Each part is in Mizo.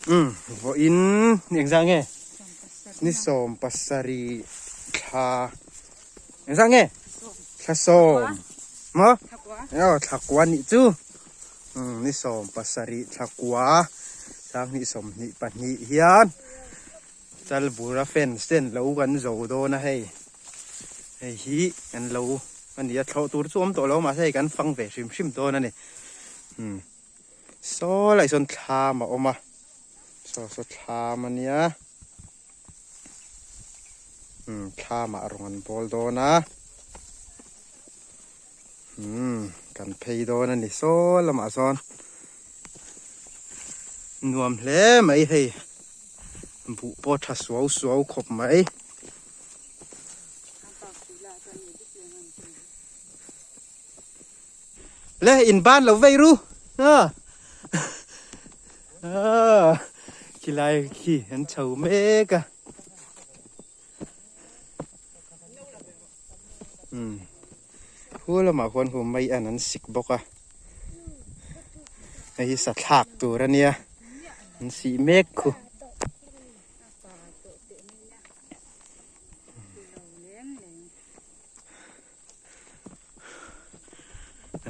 Umm vawiin ni engzah nge? Ni 17 thla engzah nge? Thla sawm maw? Aw thla kua nih chu. Umm ni 17 thla kua sanghnih 22 hian Chalbura fence ten lo kan zo dawn a hei. Hei hi kan lo a ni a thlawh tur chu awm tawh lo mahse hei kan fang ve hrim hrim dawn a ni. Umm. Saw lai sawn thlam a awm a, saw saw thlam a nia, umm thlam ah rawng an bawl dawn a, umm kan phei dawn a ni saw lamah sawn nuam hle mai hei buh pawh tha suau suau khawp mai. Le in ban lo vei ru a khilai khi an chho mek a umm khu lamah khuan hu mai an an sik bawk a hei hi sathlak tur a nia an sih mek khu.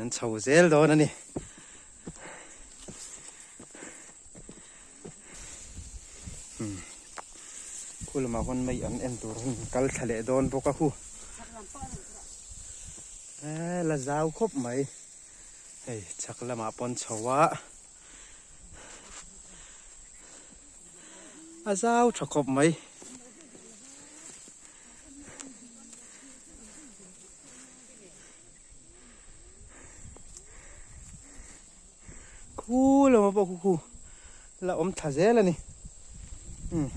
An chho zel dawn a ni. Hmm. Khu lamah khawn mai an en tur hun kal thla leh dawn bawk a khu. Eh, la zau khawp mai. Hei chhak lamah pawn chho a. A zau tha khawp mai. Khu lama pawh khu khu la awm thla zel a ni. Umm.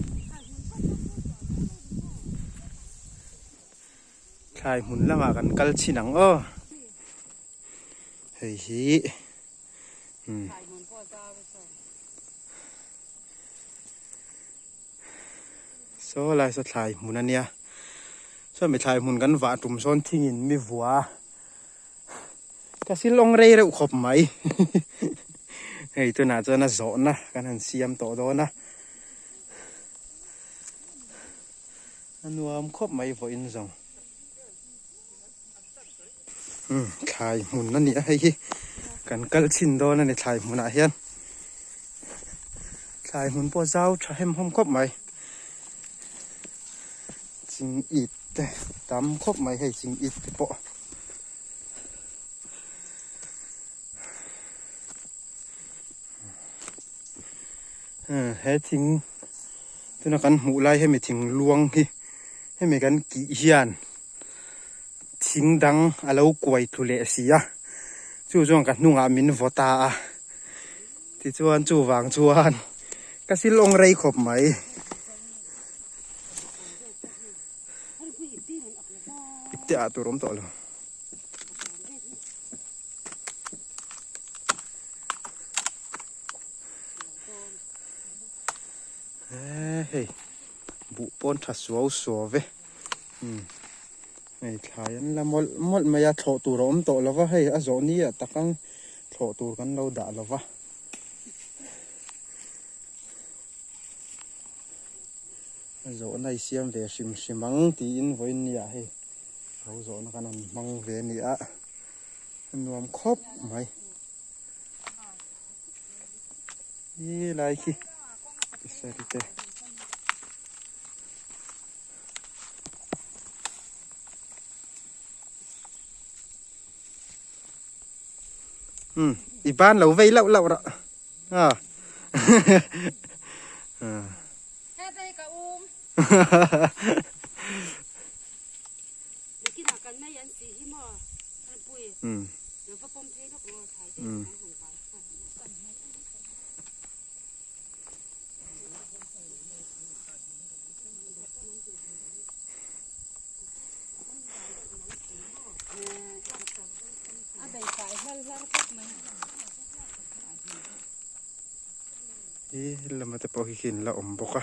Thlai hmun lamah kan kal chhin ang aw. Hei hi umm. Saw lai saw thlai hmun a nia saw mi thlai hmun kan vah tum sawn thing in mi vua ka sil awng rei reuh khawp mai hei tunah chuan a zawhna kan han siam tawh dawn a a nuam khawp mai vawiin zawng umm thlai hmun a ni a hei hi kan kal chhin dawn a ni thlai hmunah hian thlai hmun pawh zau tha hem hawm khawp mai ching it te tam khawp mai hei ching it te pawh he thing tuna kan hmuh lai hemi thing luang hi hemi kan kih hian. Thing dang a lo kuai tlu leh si a, chu chuan ka hnungah min vaw ta a, tichuan chuvang chuan ka sil awng rei khawp mai. Ipte ah tur awm tawh lo. Hei buh pawn tha suau suau ve umm hei thlai an la mawlh mawlh mai a thlawh tur a awm tawh lo va hei a zawh ni ah tak ang thlawh tur kan lo dah lo va a zawhna i siam ve hrim hrim ang tiin vawiin ni ah hei ro zawhna kan han hmang ve a ni a a nuam khawp mai. He lai khi saree te um i ban lo vei lauh lauh rah a um He lama te pawh hi khi an la awm bawk a.